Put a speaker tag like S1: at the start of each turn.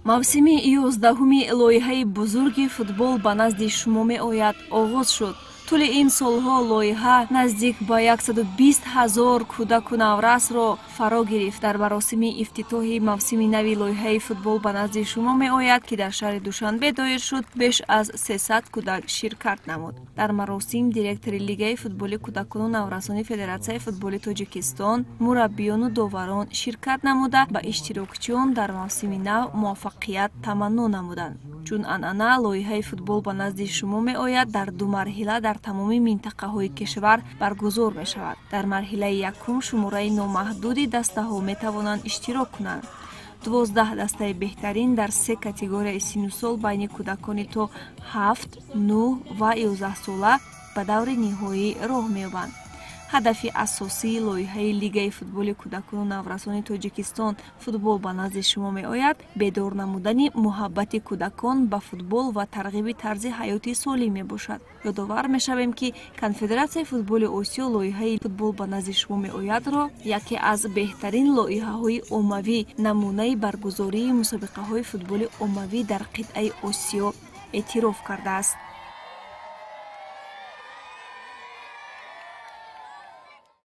S1: Мавсими 11-уми лоиҳаи бузурги «Футбол ба назди шумо меояд» оғоз шуд. Тӯли ин солҳо лоиҳа наздик ба 120 ҳазор кӯдаку наврасро фаро гирифт. Дар маросими ифтитоҳи мавсими нави лоиҳаи «Футбол ба назди шумо меояд», ки дар шаҳри Душанбе доир шуд, беш аз 300 кӯдак ширкат намуд. Дар маросим директори Лигаи футболи кӯдакону наврасони Федератсияи футболи Тоҷикистон, мураббиёну доварон ширкат намуда, ба иштирокчиён дар мавсими нав муваффақият таманно намуданд. Чун анъана, лоиҳаи «Футбол ба назди шумо меояд» дар ду марҳила дар тамоми минтақаҳои кишвар баргузор мешавад. Дар марҳилаи якум шумораи номаҳдуди дастаҳо метавонанд иштирок кунанд. 12 дастаи беҳтарин дар се категорияи синну сол байни кӯдакони то 7, 9 ва 11 сола ба даври ниҳоӣ роҳ меёбанд. Ҳадафи асосии лоиҳаи Лигаи футболи кӯдакону наврасони Тоҷикистон «Футбол ба назди шумо меояд» бедор намудани муҳаббати кӯдакон ба футбол ва тарғиби тарзи ҳаёти солим мебошад. Ёдовар мешавем, ки Конфедератсияи футболи Осиё лоиҳаи «Футбол ба назди шумо меояд»-ро яке аз беҳтарин лоиҳаҳои оммавӣ, намунаи баргузории мусобиқаҳои футболи оммавӣ дар қитъаи Осиё эътироф кардааст.